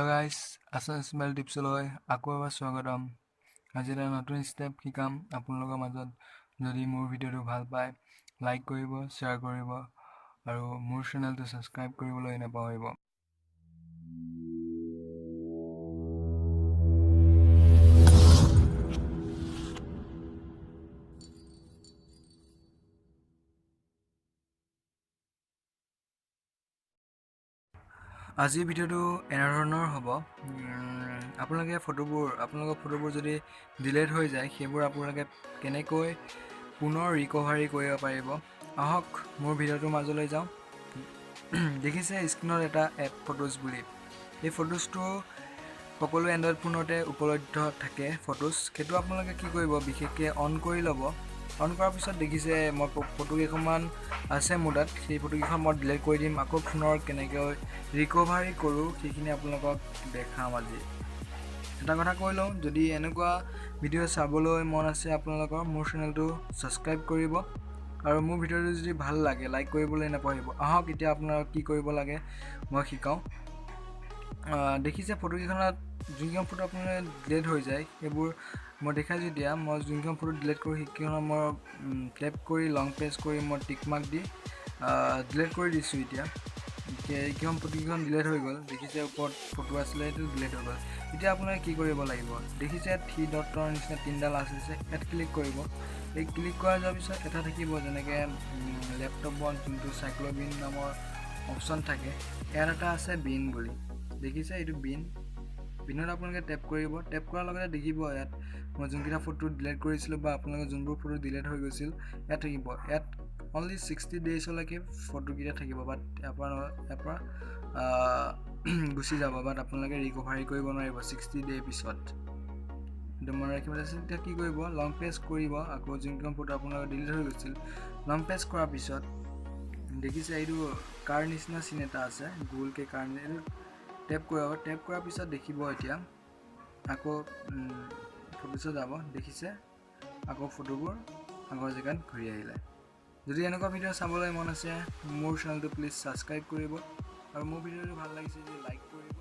গাইছ, আছাম স্মাইল টিপছলৈ আকৌ এবাৰ স্বাগতম। আজি এটা নতুন ষ্টেপ শিকাম আপোনালোকৰ মাজত। যদি মোৰ ভিডিঅ'টো ভাল পায়, লাইক কৰিব, শ্বেয়াৰ কৰিব আৰু মোৰ চেনেলটো ছাবস্ক্ৰাইব কৰিবলৈ নাপাহৰিব। আজিৰ ভিডিঅ'টো এনেধৰণৰ হ'ব। আপোনালোকে ফটোবোৰ, আপোনালোকৰ ফটোবোৰ যদি ডিলেট হৈ যায়, সেইবোৰ আপোনালোকে কেনেকৈ পুনৰ ৰিকভাৰী কৰিব পাৰিব, আহক মোৰ ভিডিঅ'টোৰ মাজলৈ যাওঁ। দেখিছে স্ক্ৰীণত এটা এপ ফটোজ বুলি। এই ফটোজটো সকলো এণ্ড্ৰইড ফোনতে উপলব্ধ থাকে। ফটোজ সেইটো আপোনালোকে কি কৰিব, বিশেষকৈ অন কৰি ল'ব। অন কৰাৰ পিছত দেখিছে মই ফটো কেইখনমান আছে মোৰ তাত, সেই ফটোকেইখন মই ডিলিট কৰি দিম, আকৌ পুনৰ কেনেকৈ ৰিকভাৰী কৰোঁ সেইখিনি আপোনালোকক দেখাম। আজি এটা কথা কৈ লওঁ, যদি এনেকুৱা ভিডিঅ' চাবলৈ মন আছে আপোনালোকৰ, মোৰ চেনেলটো ছাবস্ক্ৰাইব কৰিব আৰু মোৰ ভিডিঅ'টো যদি ভাল লাগে লাইক কৰিবলৈ নাপাহৰিব। আহক এতিয়া আপোনালোক কি কৰিব লাগে মই শিকাওঁ। দেখিছে ফটোকেইখনত যোনকেইখন ফটো আপোনালোকে ডিলেট হৈ যায় সেইবোৰ মই দেখাইছোঁ। এতিয়া মই যোনকেইখন ফটো ডিলেট কৰোঁ সেইকেইখন মই টেপ কৰি লং প্ৰেছ কৰি মই টিক মাৰ্ক দি ডিলেট কৰি দিছোঁ। এতিয়া এইকেইখন ফটোকেইখন ডিলেট হৈ গ'ল। দেখিছে ওপৰত ফটো আছিলে, সেইটো ডিলেট হৈ গ'ল। এতিয়া আপোনালোকে কি কৰিব লাগিব, দেখিছে থ্ৰী ডটৰ নিচিনা তিনিডাল আছে, ইয়াত ক্লিক কৰিব। এই ক্লিক কৰা যোৱাৰ পিছত এটা থাকিব যেনেকৈ লেপটপত যোনটো চাইক্ল'বিন নামৰ অপশ্যন থাকে, ইয়াত এটা আছে বিন বুলি। দেখিছে এইটো বিন, বিনত আপোনালোকে টেপ কৰিব। টেপ কৰাৰ লগতে দেখিব ইয়াত মই যোনকেইটা ফটো ডিলেট কৰিছিলোঁ বা আপোনালোকৰ যোনবোৰ ফটো ডিলেট হৈ গৈছিল ইয়াত থাকিব। ইয়াত অনলি 60 ডেইজলৈকে ফটোকেইটা থাকিব, বাট ইয়াৰ পৰা গুচি যাব, বাট আপোনালোকে ৰিকভাৰী কৰিব নোৱাৰিব 60 ডে পিছত। এইটো মনত ৰাখিব। এতিয়া কি কৰিব, লং প্ৰেছ কৰিব, আকৌ যোনকেইখন ফটো আপোনালোকৰ ডিলিট হৈ গৈছিল লং প্ৰেছ কৰাৰ পিছত দেখিছে এইটো কাৰ নিচিনা চিন এটা আছে, গোলকৈ কাৰ, এইটো টেপ কৰিব। টেপ কৰাৰ পিছত দেখিব এতিয়া আকৌ ফটোছত যাব। দেখিছে আকৌ ফটোবোৰ আগৰ জেগাত ঘূৰি আহিলে। যদি এনেকুৱা ভিডিঅ' চাবলৈ মন আছে মোৰ চেনেলটো প্লিজ ছাবস্ক্ৰাইব কৰিব আৰু মোৰ ভিডিঅ'টো ভাল লাগিছে যদি লাইক কৰিব।